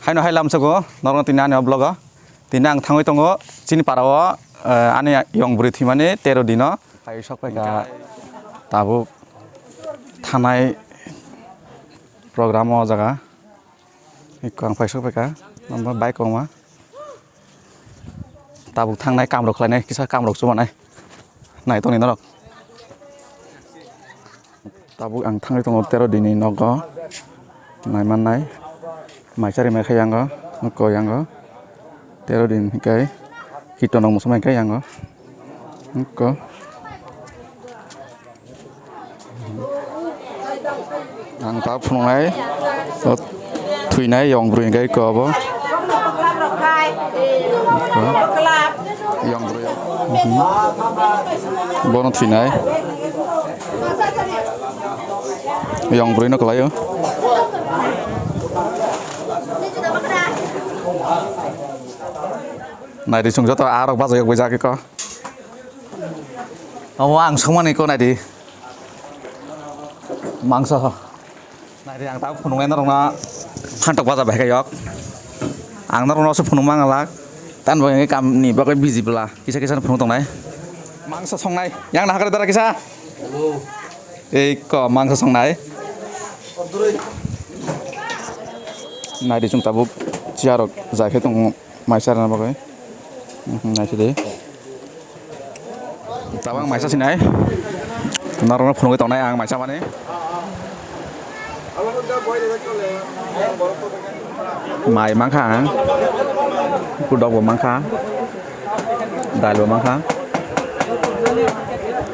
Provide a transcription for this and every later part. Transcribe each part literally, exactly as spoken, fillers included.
Haino hai lamsogo, norokno tini ani o vlog o. Tini ang thangwi tongo, chini para o, eh, ani yong bwrwi thwimani tero dino. Hai sok paikha. Tabuk thanai program o jaga. Ikko ang paisok paikha, bike koma. Tabuk thangnai kamrok khlainai, kisa kamrok chubanai. Nai tongni norok. Tabuk ang thangwi tongo tero dini nogo. Nai mannai. Maisa rimai khe yango, nokko yango. Tero din hinkhe kitonok muchungma hinkhe yango. Nokko. Ang ta phunuknai, o thwinai yong bwrwi hinkhe eko abo. Yong bwrwi. Mhm. Bono thwinai. Yong bwrwi no kwlaio. Naidi chwng joto arok bajak bai jak eko. Omo ang songmani ko naidi. Mangso. Naidi ang tabuk phunuknai norokno phantok baja bai khe yok. Ang norokno se phunukma ang lak. Tan bo wngwi kamni bagwi busy bwla. Kisa kisa phunuk tongnai. Mangso songnai. Yang nahakre dara kisa. Ei ko mangso songnai. Naidi chwng tabuk chair rok jai khe tongo. Maisa rwna bagwi. Mhm, naisidi. Tabang maisa sinai. Norokno phunugwi tongnai ang maisa mani. Mai mankha ang. Kudok bo mankha. Dal bo mankha.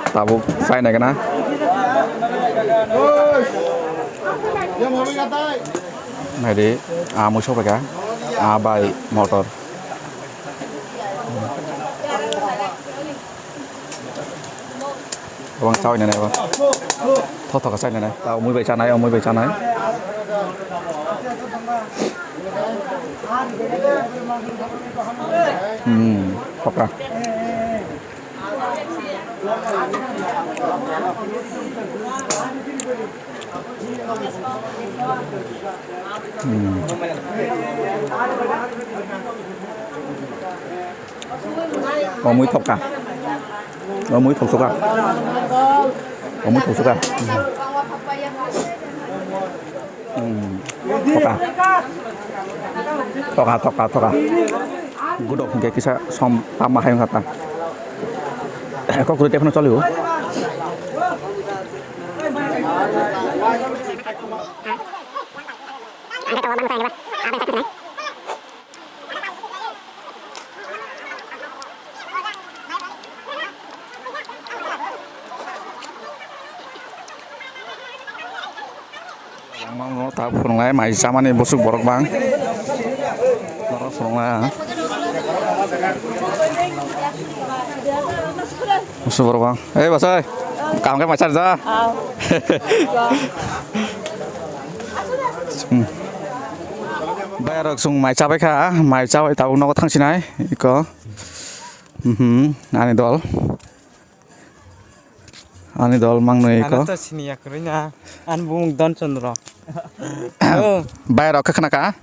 Tabuk chai nai gana. Naidi, ah, mui sokphaikha. Ah, bai motor. Kwbang chaui nai bo. Thothoka chaui nai. Ta umui bai chanai, umui bai chanai. Hmm, pokra. Hmm. Omui thokka. Omui thoksoka. Omui thoksoka. Hmm. Thoka. Thoka, thoka, thoka. Gudok hinkhe kisa som tama hai wngkha ta. Kok kwrwi tephano cholio. Yang mang no ta phunuknai mai chamani busuk borok bang. Borok phunuknai ang. Busuk borok bang. Eh, basai. Kaham khe mai cha rwja. Aw. Hmm. Bayarok chwng mai chabai kha, mai chabai tabuk nogo thangsinai iko. Mhm, ani dol. Ani dol mangnwi iko. Ano to siniya kwrwi na. Ani bumung Don Chandra. Oh. Bayarok khe khna kha?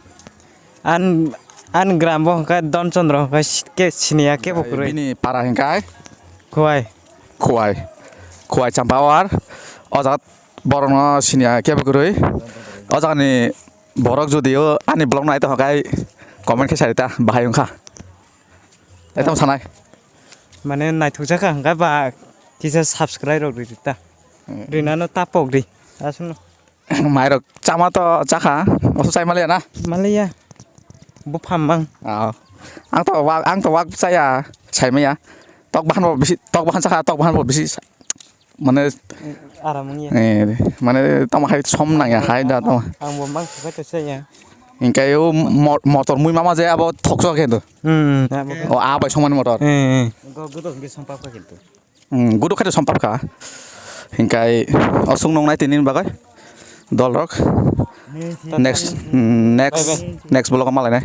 An, an gram bo hwnkhe Don Chandra hwnkhe si-, ke siniya kebo kwrwi. Bini para hwnkhe? Khwai. Khwai. Khwai Champawar. O jaga borokno siniya kebo kwrwi. O jagani borok jodi o ani vlog nai tongkha khe comment khe sai ta bahai wngkha. Ekdom sanai. Mane naithok jakha hwnkhe ba kisa subscribe rok rwdi ta. Hmm. Rwnano ta pokdi. Aswkno. Mairok chama to chakha, oso chai maliya na? Maliya. Buphang mang. Ah. Ang to wak, ang to wak chaya, sai maya. Tok bahan bo bisi, tok bahan chakha, tok bahan bo bisi sa-, mane, aram wngya. Eh, mane tamo hai som nangya hai da tamo. Ang bo mang thokha to chaya. Hinkhe o mo-, motor mui mama je abo thokso khe to. Hmm. O a bai somani motor. Eh, eh. Go, go to, go sompap kha kintu. Hmm, gudo khaito sompap kha. Hinkhe o sung nongnai tini bagwi. Dolrok. Next, hmm, next, next vlog o malainai.